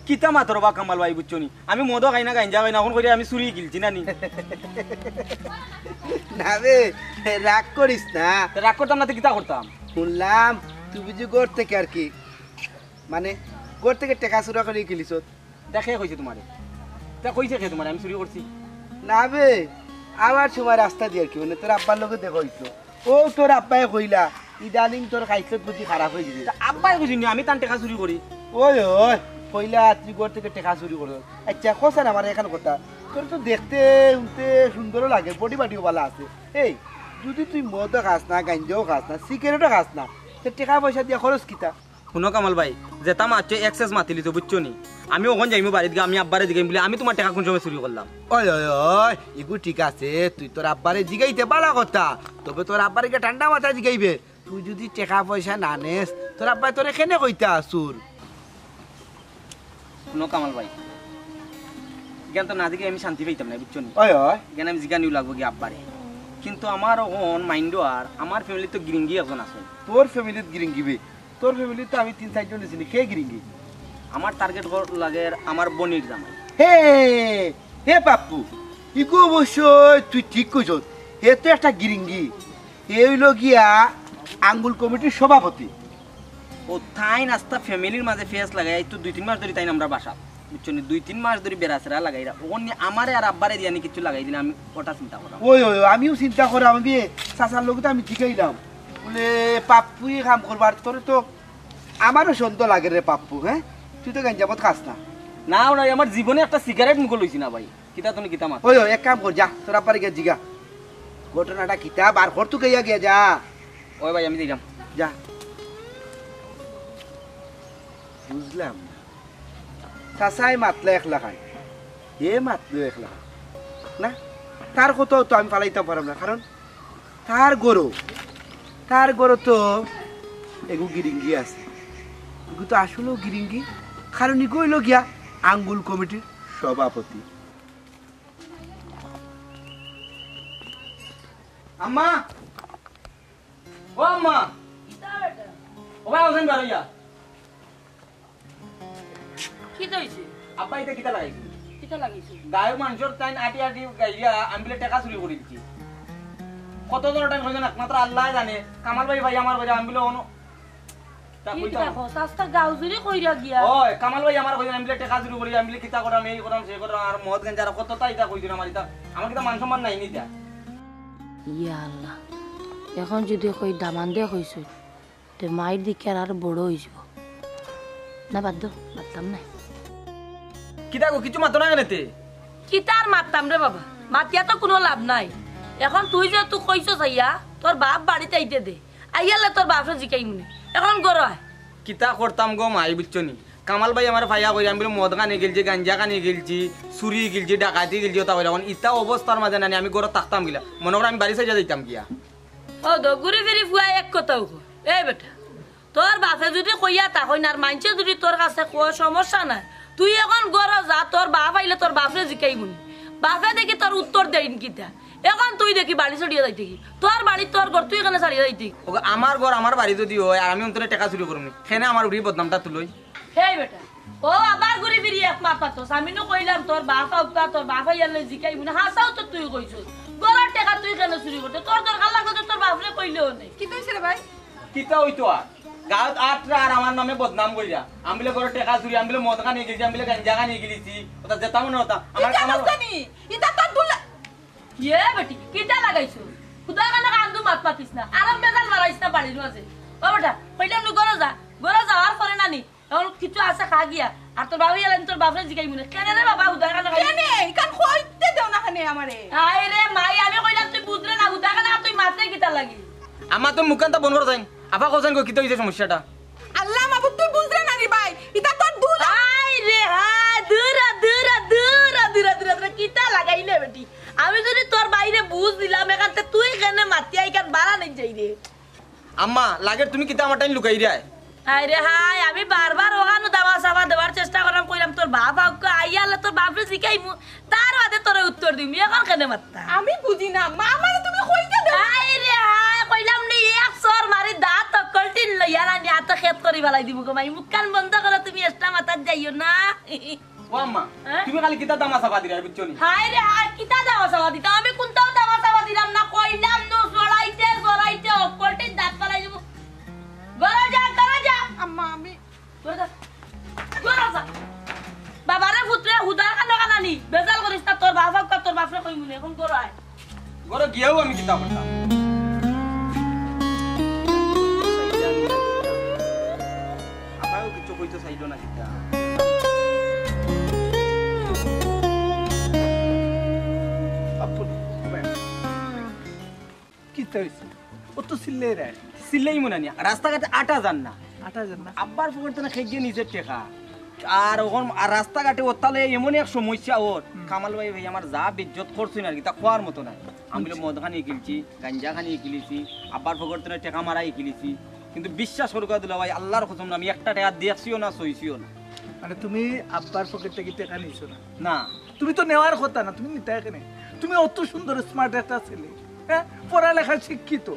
কিতা মাতর বা কামাল ভাই, বুঝছো নি? আমি মদও খাই না, গাঞ্জা খাই না, এখন কইরে আমি চুরি হিকলছি না নি? না বে, রাগ করিস না। তে রাগ করতাম না, তে কিতা করতাম? শুনলাম, তুই বুঝি ঘর থেকে আর কি, মানে, ঘর থেকে টেকা চুরা করি হিকলিছত? তে কে কইছে তোমারে? তে কইছে কে তোমারে আমি চুরি করছি? না বে, আমার সময় রাস্তা দিয়ে আর কি, মানে, তোর আব্বার লগে দেখা হইতো। ও তোর আব্বায় কইলা, ইদানিং তোর খাইছত বুদ্ধি খারাপ অই গেছে। তা আব্বায় কইছইন নি আমি তান টেকা চুরি করি? ওই, ওই, কইলা তুই ঘর থাকি টেকা চুরি করস। আচ্ছা, কছাইন আমারে একখান কথা, তোর তো দেখতে হুনতে সুন্দরও লাগে, বডি বাডিও ভালা আছে। এই, যুদি তুই মদও খাস না, গাঞ্জাও খাস না, সিগারেটও খাস না, তে টেকা পয়সা দিয়া খরচ কিতা? হুনো কামাল ভাই, যেতা মাতছো excess মাতিলিছো, বুঝছো নি? আমি অখন যাইমু বাড়িত গিয়া, আমি আব্বারে জিগাইমু বুলে, আমি তুমার টেকা কুন সময় চুরি করলাম? ওই, ওই, ওই, ইগু ঠিক আছে, তুই তোর আব্বারে জিগাইতে ভালা কথা, তবে তোর আব্বারে গিয়া ঠান্ডা মাথায় জিগাইবে। তুই যুদি টেকা পয়সা না নেস, তোর আব্বায় তোরে কেনে কইতা চুর? হুনো কামাল ভাই, ইখান তো না জিগাই আমি শান্তি পাইতাম না, বুঝছো নি? ওই, ওই। ইখান আমি জিগানিও লাগবো গিয়া আব্বারে। কিন্তু আমার অখন মাইন্ডো আর আমার ফ্যামিলিত তো গিরিঙ্গি একজন আছে। তোর ফ্যামিলিত গিরিঙ্গি বে? তোর ফ্যামিলিত তো আমি তিন চাইরজন চিনি, কে গিরিঙ্গি? আমার টার্গেট লাগের আমার বইনর জামাই। হে, হে পাপ্পু, ইগু অবশ্যই তুই ঠিক কইছস। হে তো একটা গিরিঙ্গি। হে অইলো গিয়া আঙ্গুল কমিটির সভাপতি। ও তাইন আস্তা ফ্যামিলির মাঝে ফেস লাগাই, এই তো দুই তিন মাস ধরি তাইন আমরার বাসাত, বুঝছো নি? দুই তিন মাস ধরি বেড়াছেড়া লাগাইরা। অখন নি আমারে আর আব্বারে দিয়া নি কিচ্ছু লাগাই দিলে আমি ওটা চিন্তা করলাম। ওই, ওই, ওই, আমিও চিন্তা করাম, আমি চাচার লগে তো আমি জিগাইলাম। বুলে, "পাপ্পু, ই কাম করবার তোরে তো আমারও সন্দেহ লাগে রে পাপ্পু, হ্যাঁ? তুই তো গাঞ্জা মদ খাস না।" না, ওরা আমার জীবনে একটা সিগারেট মুখো লইছি না ভাই। কিতা তুমি কিতা মাত? ওই, ওই, এক কাম কর, যা, তোর আব্বারে গিয়া জিগা। ঘটনাটা কিতা, বার কর তুই গিয়া, গিয়া যা। ওই ভাই, আমি যাইরাম। যা। বুঝলাম না। চাচায় মাতলা এক লাখান, হে মাতলো এক লাখান। না, তার কথাও তো আমি ফালাইতাম পারলাম না, কারণ তার ঘরো, তার ঘরো তো এগু গিরিঙ্গি আছে। এগু তো আসলেও গিরিঙ্গি, কারণ ইগু অইলো গিয়া আঙ্গুল কমিটির সভাপতি। আম্মা, ও আম্মা, ও ভাই, হোসেন বারইয়া। কিতা অইছে? আব্বা, ইতা কিতা লাগাইছে? কিতা লাগাইছে? গাঁওর মানষর তাইন আটি আটি গাইয়া আমি বুলে টেকা চুরি করি দিছি। কত জনর তাইন কইছইন একমাত্র আল্লায় জানে। কামাল ভাই, ভাই আমার কইরা আমি বুলে অনো। তা কি কইতাম। কিতা কস? আস্তা গাঁও জুড়ি কইরা গিয়া। ওই, কামাল ভাই আমার কইছইন আমি বুলে টেকা চুরি করি, আমি বুলে কিতা করাম, এই করাম, সেই করাম, আর মদ গাঞ্জা আর কততা ইতা কইছইন আমার ইতা। আমার কিতা মান সম্মান নাই নি ইতা? ইয়া আল্লাহ, অখন যুদি কই দামান্দে কইছইন, তে মাইর দিকে আর, আর বড় অইযিবো। না, বাদ দেও, মাততাম নায়। কিতা গো, কিচ্ছু মাতো না কেনে তে? কিতা আর মাততাম রে বাবা, মাতিয়া তো কুনু লাভ নাই। অখন তুই যেহেতু কইছস আইয়া, তোর বাফ বাড়িত আইতে দে, আইয়ালে তোর বাফরে জিকাইমুনে। অখন ঘরো আয়। কিতা করতাম গো মাই, বুঝছো নি? কামাল ভাই আমারে ফাইয়া কইরা, আমি বুলে মদ খানি গিলছি, গাঞ্জা খানি গিলছি, চুরি গিলছি, ডাকাতি গিলছি, ওতা কইরা। অখন ইতা অবস্থার মাঝে নানি আমি ঘরো থাকতাম কিলা? মনো করো আমি বাড়ি ছাড়িয়া যাইতাম গিয়া। ও দো, ঘুরি ফিরি ফুয়া এক কথাউ কয়। এই বেটা, তোর বাফে যুদি কইয়া থাকইন আর মাইনষে যুদি তোর কাছে কয়, সমস্যা নাই। তুই অখন ঘরো যা, তোর বাফ আইলে তোর বাফরে জিকাইবুনি। বাফে দেখি তোর উত্তর দেইন কিতা। অখন তুই দেখি বাড়ি ছাড়িয়া যাইতে কি? তোর বাড়ি তোর ঘর, তুই কেনে ছাড়িয়া যাইতে কি? ওগো, আমার ঘর আমার বাড়ি যুদি অয় আর আমি অন্তরে টেকা চুরি করমু, কেনে আমার উপরে বদনামটা তুলইন? হেই বেটা, ও আবার ঘুরি ফিরি এক মাত মাতস। আমি নু কইলাম তোর বাফ আউক্কা, তোর বাফ আইয়ালে জিকাইবুনে। হাছাউ তো তুই কইছস। ঘরর টেকা তুই কেনে চুরি করতে? তোর দরকার লাগলে তো তোর বাফরে কইলেও নে। কিতা অইছে রে ভাই? কিতা অইতো আর? গাঁওত আটরা আর আমার নামে বদনাম কইরা। আমি বুলে ঘরর টেকা চুরি, আমি বুলে মদ খানি গিলছি, আমি বুলে গাঞ্জা খানি গিলছি। ওতা যেতা মনে ওতা। আমার ইতা আমার দোস্তানি, ইতা তোর দুলা- ইয়ে বেটি, কিতা লাগাইছস? হুদা কানো কান্দু মাত মাতিস না। আরাম বেজাল মারাইস না বাড়ির মাঝে। ও বেটা, কইলাম নু ঘরো যা। ঘরো যাওয়ার পরে নানি, অখন কিচ্ছু আছে খা গিয়া। আর তোর বাফ আইলে আমি তোর বাফরে জিকাইমুনে। কেনে রে বাবা, হুদা কানো খালি কেনে? ইখান কইতে দেও না কেনে আমারে? আয় রে মাই, আমি কইলাম তুই বুঝরে না, হুদা কানো তুই মাতরে কিতার লাগি? আম্মা, তুমি মুখখানতা বন্ধ করো যাইন। আফা কও যাইন গো, কিতা অইছে সমস্যাটা? আল্লাহ মাবুদ, তুই বুঝরে না রে ভাই, ইতা তোর দুলা- আয় রে হায়, দুরা, দুরা, দুরা, দুরা, দুরা, দুরা, কিতা লাগাইলে বেটি? আমি যুদি তোর ভাইরে বুঝ দিলাম, অখানতে তুই কেনে মাতিয়া ইখান বাড়া নেই যাই রে। আম্মা, লাগের তুমি কিতা আমার টাইম লুকাইরায়? হায় রে হায়, আমি বারবার অখানো দামা চাপা দেওয়ার চেষ্টা করলাম, কইলাম তোর বাফ আউক্কা, আইয়ালে তোর বাফরে জিকাইমু, তার বাদে তোরে উত্তর দিমু, অখন কেনে মাততা? আমি বুঝি না, মা, আমারে তুমি কইতে দেও। হায় রে হায়, কইলাম নি এক চড় মারি দাঁত অকলটিন লইয়া নানি আতো খেত করি ফালাই দিমু গো মাই, মুখখান বন্ধ করো, তুমি এক্সট্রা মাতাত যাইও না। ও আম্মা, হ্যাঁ? তুমি খালি কিতা দামা চাপা দিরায়, বুঝছো নি? হায় রে হায়, কিতা দামা চাপা দিতাম? আমি কুনটাও দামা চাপা দিলাম না, কইলাম নু, জড়াইতে, জড়াইতে, অকলটিন দাঁত ফালাই দিমু। ঘরো যা, ঘরো যা। আম্মা, আমি ঘরো যা। ঘরো যা। বাবারে পুতরে হুদা কানো কানানি, বেজাল করিস না, তোর বাফ আউক্কা, তোর বাফরে কইমুনে, অখন ঘরো আয়। ঘরো গিয়াও আমি কিতা করতাম? আইলো না কিতা? আপু, কিতা অইছে? অত চিল্লাই রে। চিল্লাই মনে নিয়া। রাস্তাঘাটে আটা যার না। আটা যার না। আব্বার পকেট তনে খেয়ে গিয়ে নিজের টেকা। আর অখন আর রাস্তাঘাটে অতালে এমন এক সমস্যা অর। হুম। কামাল ভাই, ভাই আমার যা বেইজ্জত করছইন আর কিতা কওয়ার মতো নায়। আমি বুঝছি। মদ খানি কিলছি, গাঞ্জা খানি কিলিছি, আব্বার পকেট তনে টেকা মারা কিলিছি। কিন্তু বিশ্বাস করুক্কা দুলাভাই, আল্লার কসম না, আমি একটা টেকা দেখছিও না, ছইছিও না। মানে তুমি আব্বার পকেট থাকি টেকা নিছো না? না। তুমি তো নেওয়ার কথা না, তুমি নিতায় কেনে? তুমি অত সুন্দর smart একটা ছেলে, হ্যাঁ, পড়ালেখায় শিক্ষিত,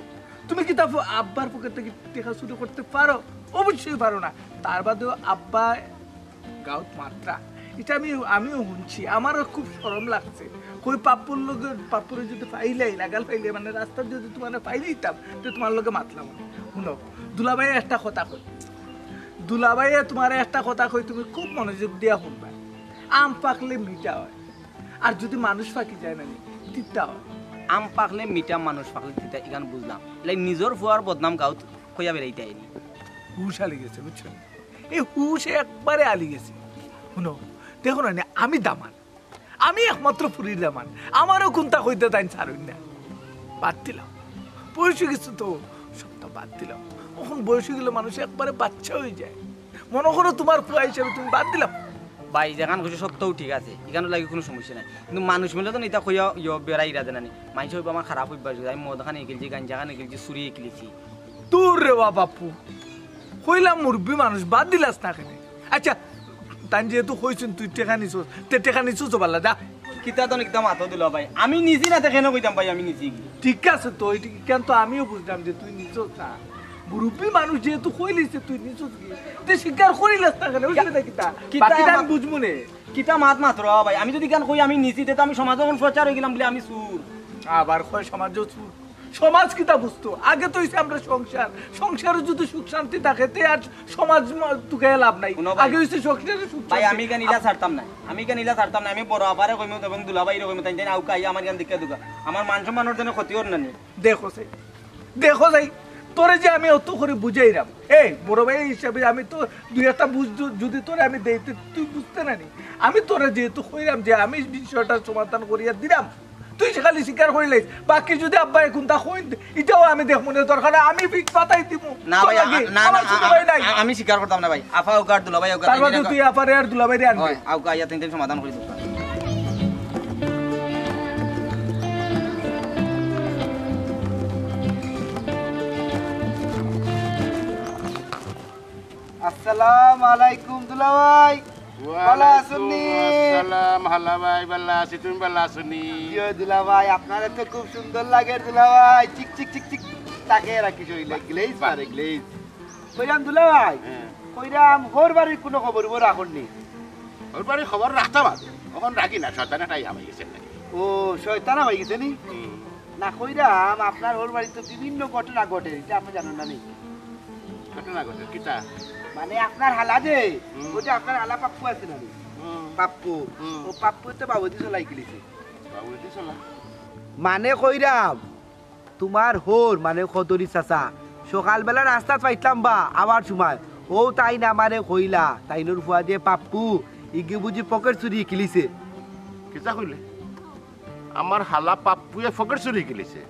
তুমি কিতা আব্বার পকেট থাকি টেকা চুরি করতে পারো? অবশ্যই পারো না। তার বাদেও আব্বা গাউত মাতরা, ইটা আমি, আমিও হুনছি, আমারও খুব শরম লাগছে। কই পাপ্পুর লগে, পাপ্পুরে যদি পাইলাই, লাগাল পাইলে, মানে রাস্তাত যদি তুমারে পাইলিতাম, তে তুমার লগে মাতলাম অনে। হুনো, দুলাভাইয়ে একটা কথা কই, দুলাভাইয়ে তুমারে একটা কথা কই, তুমি খুব মনোযোগ দিয়া হুনবা। আম পাকলে মিঠা অয়, আর যদি মানুষ পাকি যায় না নি, তিতা অয়। আম পাকলে মিঠা, মানুষ পাকলে তিতা, ইখান বুঝলাম। এলাই নিজর ফুয়ার বদনাম গাউত কইয়া বেড়াইতায় নি। হুশ আলি গেছে, বুঝছো নি? এই হুশ একবারে আলি গেছে। হুনো, দেখো না নি, আমি দামান, আমি একমাত্র ফুরির দামান, আমারেও কুন্তা কইতে তাইন ছাড়ইন না। বাদ দিলাম, বয়স অই গেছে তো, সবতা বাদ দিলাম। অখন বয়স অই গেলে মানুষ একবারে বাচ্চা অই যায়। মনো করো তুমার ফুয়া হিসাবে তুমি বাদ দিলাম। ভাই, যেখান কইছো সত্যও ঠিক আছে, ইখানর লাগি কুনু সমস্যা নাই, কিন্তু মানুষ মিলে তো ইতা কইয়া ইয়ো বেড়াইরা দেনা নি। মাইনষে কইবো আমার খারাপ অভ্যাস অইছে, আমি মদ খানি কিলছি, গাঞ্জা খানি কিলছি, চুরি কিলছি। দূর রে বা পাপ্পু, কইলাম মুরব্বি মানুষ, বাদ দিলাস না কেনে? আচ্ছা, তাইন যেহেতু কইছইন তুই টেকা নিছস, তে টেকা নিছস তো বালা, যা। কিতা তো নিকতা মাতো দুলাভাই, আমি নিছি না, তে কেনে কইতাম ভাই আমি নিছি গি? ঠিক আছে তো, ইটা ইখান তো আমিও বুঝলাম যে তুই নিছস না। মুরব্বি মানুষ যেহেতু কইলিছে তুই নিছস গি, তে স্বীকার করিলাস না কেনে? অসুবিধা কিতা? কিতা বাকিটা আমি আমার বুঝমু নে। কিতা মাত মাতরা ভাই, আমি যদি ইখান কই আমি নিছি, তে তো আমি সমাজো অখন প্রচার অই গেলাম বুলে আমি চুর। আবার কয় সমাজো চুর। সমাজ কিতা বুঝতো? আগে তো অইছে আমরার সংসার। সংসারো যদি সুখ শান্তি থাকে, তে আর সমাজ ম-, তুকাইয়া লাভ নাই। হুনো ভাই, আগে অইছে সংসারে সুখ ভাই, শান্তি। আমি ইখান ইলা ছাড়তাম না, আমি ইখান ইলা ছাড়তাম না। আমি বড় আপারে কইমু এবং দুলাভাইরে কইমু, তাইন তাইন আউক্কা আইয়া আমার ইখান দেখিয়া দিউক্কা। আমার মান সম্মানর যেন ক্ষতি অর না নি। দেখো চাই, দেখো চাই, তোরে যে আমি অত করি বুঝাইরাম, এই বড় ভাই হিসাবে আমি তো দুই একটা বুঝ যু-, যদি তোরে আমি দেই, তে তুই বুঝতে না নি। আমি তোরে যেহেতু কইরাম যে আমি বিষয়টা সমাধান করিয়া দিরাম, তুই সে খালি স্বীকার করিলাইস, বাকি যদি আব্বায় কুন্তা কইন, ইটাও আমি দেখমু নে, দরকার অয় আমি বিষ পাতাই দিমু। না ভাই, আ-, না, না, আমার ছোট আ-, ভাই নাই। আ-, আমি স্বীকার করতাম না ভাই। আফা অউক্কা আর দুলাভাই অউক্কা, তার বাদে তুই আফারে আর দুলাভাইরে আনবি। অয়, আউক্কা আইয়া তিন দিন সমাধান করি দিবা। আসসালামু আলাইকুম দুলাভাই। ভালা আছইন নি? ওয়ালাইকুম আসসালাম, হালা ভাই, ভালা আছি, তুমি ভালা আছো নি? ইয়ো দুলাভাই, আপনারে তো খুব সুন্দর লাগের দুলাভাই, চিক চিক চিক চিক তাকাইয়া রাখি শরীলে, glaze মারে, glaze। কইরাম দুলাভাই, হ্যাঁ। কইরাম হউর বাড়ির কুনু খবর-উবর রাখইন নি? হউর বাড়ির খবর রাখতাম আগে, অখন রাখি না, শয়তানে তাই হামাই গেছে নাকি? ও, শয়তান হামাই গেছে নি? হুম। না কইরাম, আপনার হউর বাড়িত তো বিভিন্ন ঘটনা ঘটের, ইটা আপনে জানইন না নি? ঘটনা ঘটের, কিতা? মানে আপনার হালা যে, হুম। অউ যে আপনার হালা পাপ্পু আছে না নি? হুম। পাপ্পু, হুম। অউ পাপ্পুয়ে তো বাবুর্চি চলাই কিলিছে। বাবুর্চি চলা? মানে কইরাম, তুমার হউর, মানে কদরি চাচা, সকালবেলা রাস্তাত পাইছলাম বা, আওয়ার সময়, অউ তাইন আমারে কইলা, তাইনর ফুয়া যে পাপ্পু, ইগু বুঝি পকেট চুরি কিলিছে। কিতা কইলে? আমার হালা পাপ্পুয়ে পকেট চুরি কিলিছে?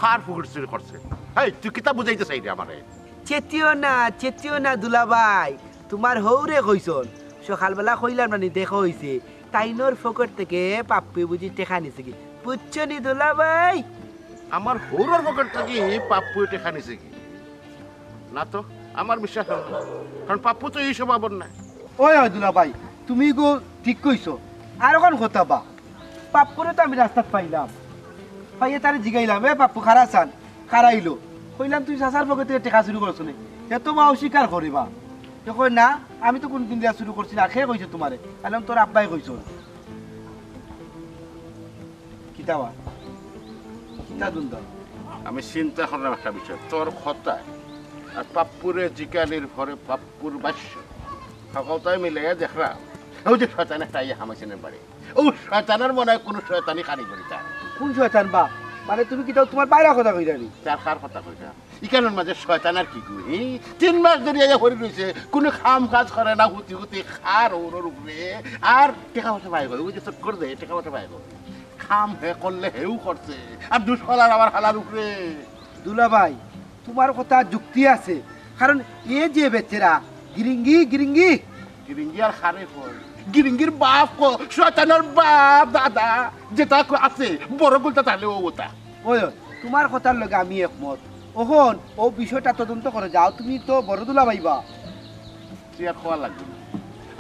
কার পকেট চুরি করছে? হেই, তুই কিতা বুঝাইতে চাইরে আমারে? চেতিও না, চেতিও না দুলাভাই, তুমার হউরে কইছইন। সকালবেলা কইলাম না নি, দেখা অইছে, তাইনর পকেট থাকি পাপ্পুয়ে বুঝি টেকা নিছে গি, বুঝছো নি দুলাভাই? আমার হউরর পকেট থাকি পাপ্পুয়ে টেকা নিছে গি? না তো, আমার বিশ্বাস অর না, কারণ পাপ্পু তো ই স্বভাবর নায়। অয়, অয় দুলাভাই, তুমি ইগু ঠিক কইছো। আর অখান কথা বা, পাপ্পুরে তো আমি রাস্তাত পাইলাম, পাইয়া তারে জিগাইলাম, "এ পাপ্পু, খাড়া চাইন।" খাড়াইলো। কইলাম, "তুই চাচার পকেট থাকি টেকা চুরি করছো নি?" হে তো বা অস্বীকার করে বা। হে কয়, "না, আমি তো কুনুদিন ইলা চুরি করছি না, কে কইছে তুমারে?" কইলাম, "তোর আব্বায় কইছইন।" কিতা বা? কিতা দ্বন্দ্ব? আমি চিন্তা করলাম একটা বিষয়, তোর কথা আর পাপ্পুরে জিকানির পরে পাপ্পুর ভাষ্য, হকলতায় মিলাইয়া দেখলাম, অউ যে শয়তান একটা আইয়া হামাইছে নে বাড়ি। অউ শয়তানর মনে অয় কুনু শয়তানি কারিগরি তার। কুন শয়তান বা? মানে তুমি কিতা তুমার বাইরা কথা কইরানি? তার কার কথা কইরা? ইখানর মাঝে শয়তান আর কি কই? তিন মাস ধরি আইয়া পড়ি রইছে, কুনু কাম কাজ করে না, হুতি হুতি খার ওরর উপরে। আর টেকা পয়সা পায় কই? ওই যে চক্কর দেয়, টেকা পয়সা পায় কই? কাম হে করলে হেউ করছে, আর দুষ ফালার আমার হালার উপরে। দুলাভাই, তুমার কথা যুক্তি আছে, কারণ এ যে বেচারা গিরিঙ্গি, গিরিঙ্গি। গিরিঙ্গি আর কারে কয়? গিরিঙ্গির বাপ কয়, শয়তানর বাপ, দাদা, যেটা আছে, বড় গুলটা তাইলে ও ওটা। ওই, ওই, তুমার কথার লগে আমি একমত। অখন ও বিষয়টা তদন্ত করে যাও, তুমি তো বড় দুলাভাই বা। তুই আর কওয়া লাগবে না।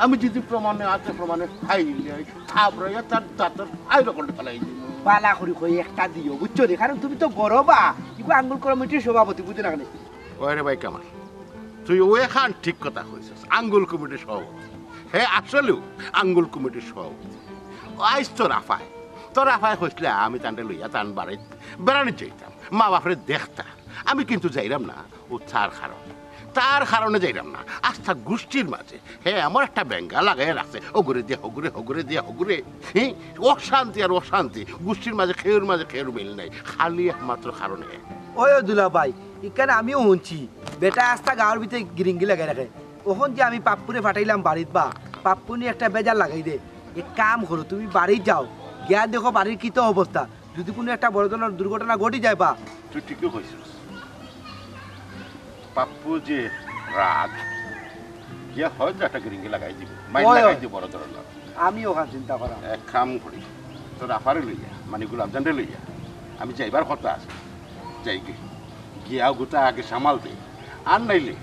আমি যদি প্রমাণে, আছে প্রমাণে ফাইলে, থাপড়াইয়া তার দাঁতর ফাইল করে ফালাই দিব। বালা করি কই একটা দিও, বুঝছো নি? কারণ তুমি তো বড় বা, ইগু আঙ্গুল কমিটির সভাপতি, বুঝো না কেনে? ওরে ভাই কামাল, তুই ও এখান ঠিক কথা কইছস, আঙ্গুল কমিটির সভাপতি। হে আসলেও আঙ্গুল কমিটির সভাপতি। আইজ তোর আফায়, তোর আফায় কইছলা আমি তানরে লইয়া তান বাড়িত বেড়ানি যাইতাম, মা বাপরে দেখতা। আমি কিন্তু যাইরাম না, ও তার কারণে, তার কারণে যাইরাম না। আস্তা গুষ্টির মাঝে হে আমার একটা বেঙ্গা লাগাই রাখছে, ওগুরে দিয়া হগুরে, হগুরে দিয়া হগুরে। হি, অশান্তি আর অশান্তি, গুষ্টির মাঝে খেউর মাঝে খেউর মিল নাই, খালি একমাত্র কারণে। ওই ও দুলাভাই, ইখান আমিও হুনছি, বেটা আস্তা গাঁওর ভিতরে গিরিঙ্গি লাগাই রাখে। অখন যে আমি পাপ্পুরে ফাটাইলাম বাড়িত বা, পাপ্পু নি একটা বেজার লাগাই দে। এক কাম করো, তুমি বাড়িত যাও, গিয়া দেখো বাড়ির কিতা অবস্থা। যদি কুনু একটা বড় ধরনের দুর্ঘটনা ঘটি যায় বা। তুই ঠিকই কইছস। পাপ্পু যে রাগ, গিয়া হয়তো একটা গিরিঙ্গি লাগাই দিব, মাইর ওই, লাগাই ওই। দিব বড় ধরনের। আমি অখান চিন্তা করাম। এক কাম করি, তোর আফারে লইয়া, মানে গুলাবজানরে লইয়া, আমি যাইবার কথা আছে। যাই কি? গিয়া গুতা আগে সামাল দে। আর নাইলে,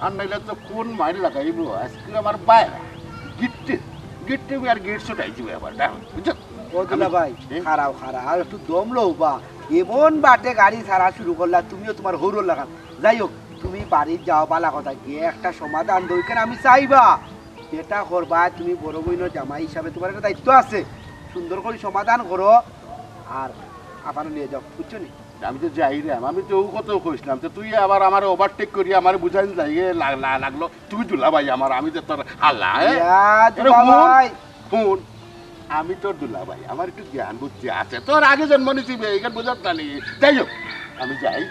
আর নাইলে তো কুন মাইর লাগাইব। আজকে আমার বাইরা গিট্টে, গিট্টে আর গিট ছুটাই দিব আবার, না, বুঝছো? ও দুলাভাই, এ? খাড়াও, খাড়াও, আর একটু দম লও বা। এমন বাটে গাড়ি ছাড়া শুরু করলা, তুমিও তুমার হউরর লাখান। যাই হোক, তুমি বাড়িত যাও, বালা কথা, গিয়া একটা সমাধান দেও, ইখান আমি চাইবা। যেটা করবা, তুমি বড় বইনর জামাই হিসাবে তুমার একটা দায়িত্ব আছে। সুন্দর করি সমাধান করো, আর আফারে লইয়া যাও, বুঝছো নি? আমি তো যাইরাম, আমি তো ও কথাও কইছলাম, তো তুই আবার আমারে overtake করি আমারে বুঝাইন যাইগে লা-, লা-, লাগলো, তুই দুলাভাই আমার, আমি তো তোর হালা, হ্যাঁ? ইয়া, আরে দুলাভাই। হুন, হুন, আমি তোর দুলাভাই, আমার একটু জ্ঞান বুদ্ধি আছে, তোর আগে জন্ম নিছি বে, ইখান বুঝাত না নি। যাই হোক, আমি যাই,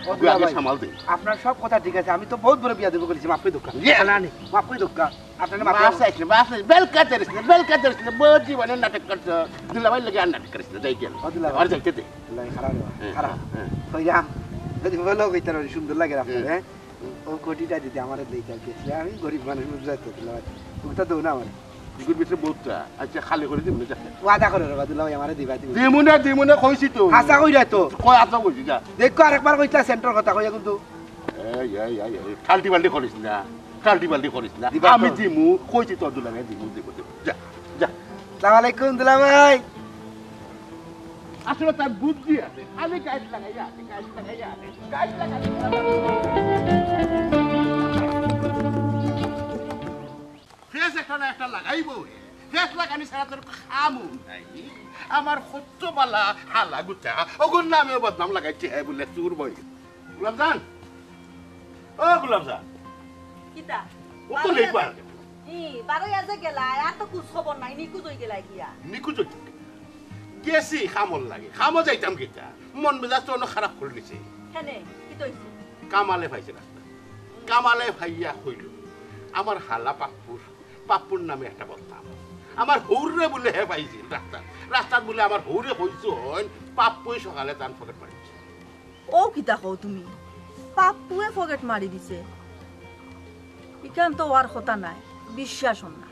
ও তুই আগে দুলাভাই, সামাল দে। আপনার সব কথা ঠিক আছে, আমি তো বহুত বড় বিয়াদবি করেছি, মাফ করি দেউক্কা। ইয়ে। না, না, নি, মাফ করি দেউক্কা। আপনার মাফ মাফ চাইছ না, মাফ চাইছ না, বেলকা চাইছ না, বেলকা চাইছ না, বহুত জীবনে নাটক করছ, দুলাভাইর লগে আর নাটক করিস না, যাই গেল। ও দুলাভাই। আর যাইতে দে। দুলাভাই, খারাপ না, হ্যাঁ, খারাপ। হ্যাঁ। কইরাম, যদি ভালো কইতে পারি, সুন্দর লাগে আপনার, হ্যাঁ। হ্যাঁ? ও কোটিটা যদি আমারে দেইতে আর কি, আমি গরিব মানুষ, বুঝতে পারলাম। তুমি তো দেও না আমারে। ইগুর ভিতরে বহুতটা। আচ্ছা, খালি করে দিব না, যা। ওয়াদা করো রে বা, দুলাভাই, আমারে দিবা তুমি। দিমু না, দিমু না, কইছি তো। হাছা কইরা তো। কই হাছা কইছি, যা। দেখো, আরেকবার কইছিলা সেন্টর কথা কইয়া কিন্তু। এই, এই, এই, এই, টাল্টি বাল্টি করিস না, টাল্টি বাল্টি করিস না। দিবা তো? আমি দিমু, কইছি তো, দুলাভাই, দিমু, দিমু, দিমু। যা, যা। আসসালামু আলাইকুম, দুলাভাই। আসলে তার বুদ্ধি আছে, খালি গাছ লাগাইয়া আছে, গাছ লাগাইয়া আছে, গাছ লাগাইয়া আছে। ফেস একটা না একটা লাগাইবো রে। ফেস লাগানি ছাড়া তোর কামও নাই। আমার কত বালা হালা গুতা, ওগুর নামে বদনাম লাগাইছে, হ্যাঁ বলে চুর বই। গুলাবজান, ও গুলাবজান। কিতা? ও তো নেই পার। ই, বারো আজে গেলা, আর তো খোঁজ খবর নাই, নিখোঁজ হই গেলা গিয়া। নিখোঁজ হই গেলা। গেছি কামর লাগি, কামো যাইতাম কিতা? মন মেজাজ তো অন্য খারাপ করে নিছে। কেনে? কিতা হইছে? কামালে পাইছে রাস্তা। কামালে পাইয়া কইল, আমার হালা পাপ্পুর, পাপ্পুর নামে একটা বদনাম। আমার হউররে বুলে হে পাইছিল রাস্তাত। রাস্তাত বুলে আমার হউরে কইছইন, পাপ্পুই সকালে তান পকেট মারিছে। ও কিতা কও তুমি? পাপ্পুয়ে পকেট মারি দিছে? ইখান তো অওয়ার কথা নায়, বিশ্বাস অর না।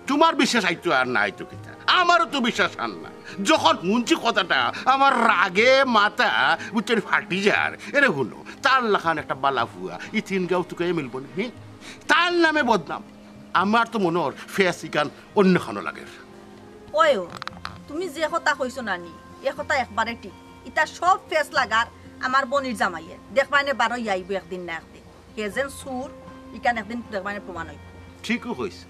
তুমার বিশ্বাস আইতো আর না আইতো কিতা, আমারও তো বিশ্বাস আর না। যখন হুনছি কথাটা, আমার রাগে মাথা, বুঝছো নি, ফাটি যার। এরে হুনো, তার লাখান একটা বালা ফুয়া ই তিন গাঁও তুকাইয়া মিলবো নি? হি? তার নামে বদনাম। আমার তো মনে অর ফেস ইখান অন্য খানো লাগের। ওই ও, তুমি যে কথা কইছো নানি, এ কথা একবারে ঠিক। ইতা সব ফেস লাগার আমার বইনর জামাইয়ে। দেখবায়নে বারইয়া আইবো একদিন না একদিন। হে যেন চুর, ইখান একদিন দেখবায়নে প্রমাণ অইবো। ঠিকউ কইছে।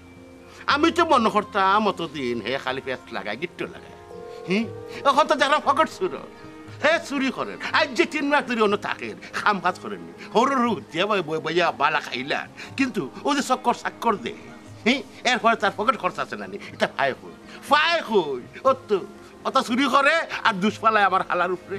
আমি তো মনো করতাম অতদিন হে খালি ফেস লাগায়, গিট্টু লাগায়। হি? অখন তো দেখরাম পকেট চুর। হে চুরি করের। আইজ যে তিন মাস ধরি অনো থাকের, কাম কাজ করের নি। হউরর হুতিয়া বই, বই, বইয়া বালা খাইলার। কিন্তু অউ যে চক্কর চাক্কর দে, হি? এরপরে তার পকেট খরচ আছে না নি? ইতা পায় কই? পায় কই? অত, অত চুরি করে আর দুষ ফালায় আমার হালার উপরে।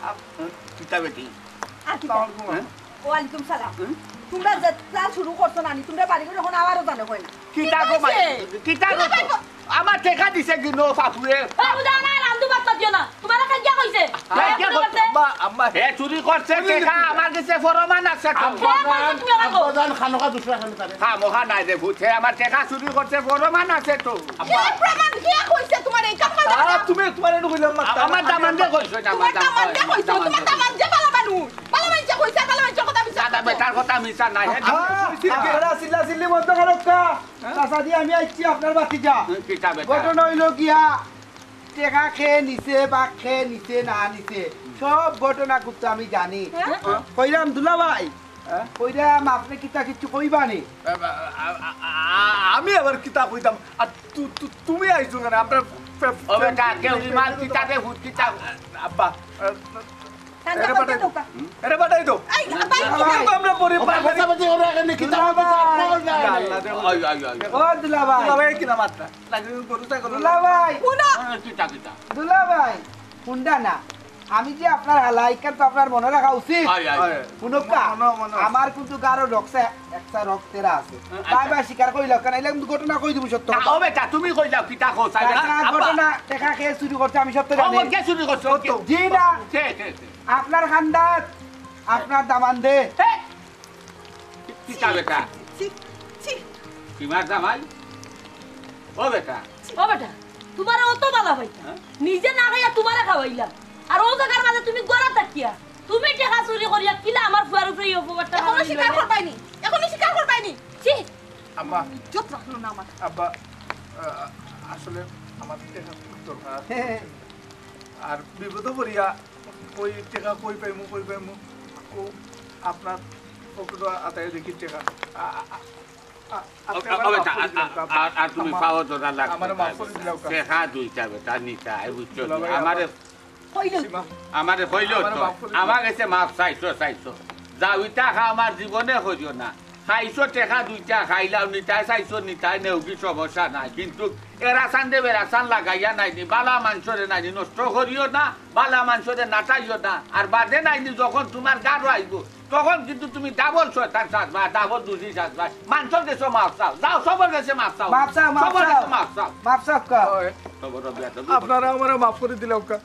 আপ-, কিতা বেটি? আর কিতা? আসসালামু আলাইকুম। হ্যাঁ? ওয়ালাইকুম সালাম। হুম? তুমরা যেতা শুরু করছো নানি, তুমরার বাড়িঘর অখন আমারও জানো অয় না। কিতা গো মাই? কিতা গো? আমার টেকা দিছে কিনো বাপুয়ে? বাবু, যাও না, রান্দু বাত্তা দিও না। তুমারে কে গিয়া কইছে? হে চুরি করছে টেকা, আমার গেছে প্রমাণ আছে তো। আব্বা, আব্বা জান, খানোকা দুসরা খানো তারে। খামোকা নায় রে পুত, হে আমার টেকা চুরি করছে, প্রমাণ আছে তো। কে প্রমাণ? কে কইছে তুমারে এই কাম করতে? আ, তুমি, তুমারে নু কইলাম না। আমার দামান্দে কইছে, তুমার দামান্দে কইছে, তুমার দামান্দে বালা মানুষ। বালা মানুষে কইছে, বালা মানুষর কথা মিছা। দাদা, বেটার কথা মিছা নায়, হে। আ, আপনারা চিল্লাচিল্লি বন্ধ করউক্কা। চাচাজি, আমি আইছি আপনার ভাতিজা। কিতা বেটা? ঘটনা অইলো গিয়া, টেকা কে নিছে বা কে নিছে না নিছে, সব ঘটনা কিন্তু আমি জানি। হ্যাঁ? কইরাম দুলাভাই, হ্যাঁ? কইরাম আপনে কিতা কিচ্ছু কইবা নি? আ-, আ-, আ-, আ-, আমি আবার কিতা কইতাম? আর তু-, তু-, তুমি আইছো কেনে? আমরা ফে-, ও বেটা, কেউ ইমান কিতা দে ভূত কিতা? আব্বা, আ, এরে পাঠাই দাও। এরে পাঠাই দাও। এই, ভাই, আমরা পরে ও ভাই, বাসাবাসি ওরা এখানে কিতা দুলাভাই। আল্লাহ রে। ওই, ওই, ওই। ও দুলাভাই। দুলাভাই কিনা মাতরা? দুলাভাই। হুনো। আ, কিতা, কিতা? দুলাভাই, হুনরা না। আমি যে আপনার হালা, ইখান তো আপনার মনো রাখা উচিত। আয়, আয়। হুনউক্কা, মনো, মনো। আমার কিন্তু গারো রক্তে, একটা রক্তেরা আছে। আচ্ছা। তাই বা স্বীকার করিলাউক্কা, নাইলে কিন্তু ঘটনা কই দিমু সত্য কথা। ও বেটা, তুমি কই যাও, কিতা কও, চাই না? আব্বা। ঘটনা, টেকা কে চুরি করছে, আমি সত্য জানি। কে চুরি করছে? জি না। কে, কে, কে? আপনার খান্দাত, আপনার দামান্দে। হে! কিতা বেটা? ছি, ছি। কিমার জামাই? ও বেটা। ও বেটা, তুমারে অত বালা পাইতাম। হ্যাঁ? নিজে না খাইয়া তুমারে খাওয়াইলাম। আর অউ জাগার মাঝে তুমি গলা থাকিয়া, তুমি টেকা চুরি করিয়া কিলা আমার ফুয়ার উপরে এই অপবাদটা অখনো স্বীকার করবায়নি? অখনো স্বীকার করবায়নি? ছি! আব্বা। ইজ্জত রাখলো না আমার। আব্বা, আ, আসলে আমার টেকা খুব দরকার। আর বিপদো পড়িয়া কই টেকা কই পাইমু, কই পাইমু? ও আপনার পকেটো আতায় দেখি টেকা। আ, আ, আ, আ, আপনি ও, আমারে ও, মাফ করি দিলাউক্কা, আ, আ, আর তুমি আম্মা, পাও তো না লাগবে আমারে মাফ করি দিলাউক্কা। টেকা দুইটা বেটা নিতা, এই বুঝছো নি? দুলাভাই, আমারে আব্বা। কইলো। সীমা, আমারে কইলো আমারে তো, মাফ করি দিলাউক্কা। আমার গেছে মাফ চাইছো, চাইছো। যাও, ইতা খা আমার জীবনে করিও না। খাইছো টেকা দুইটা, খাইলাও, নিতায় চাইছো, নিতায় নেও, কি সমস্যা নাই। কিন্তু এরাসান দে বেরাসান লাগাইয়া নাইনি, বালা মানষরে নাইনি, নষ্ট করিও না, বালা মানষরে নাটাইও না। আর বাদে নাইনি যখন তুমার গারো আইবো, তখন কিন্তু তুমি ডাবল শয়তান সাজবা, ডাবল দুষী সাজবা। মানষর গেছে মাফ চাও, যাও সবর গেছে মাফ চাও। মাফ চাও, মাফ সবর গেছে চাও। মাফ চাও। মাফ চাও কা? ওই, সবর বেয়াদবি। আপনারা আমারে মাফ করি দিলাউক্কা।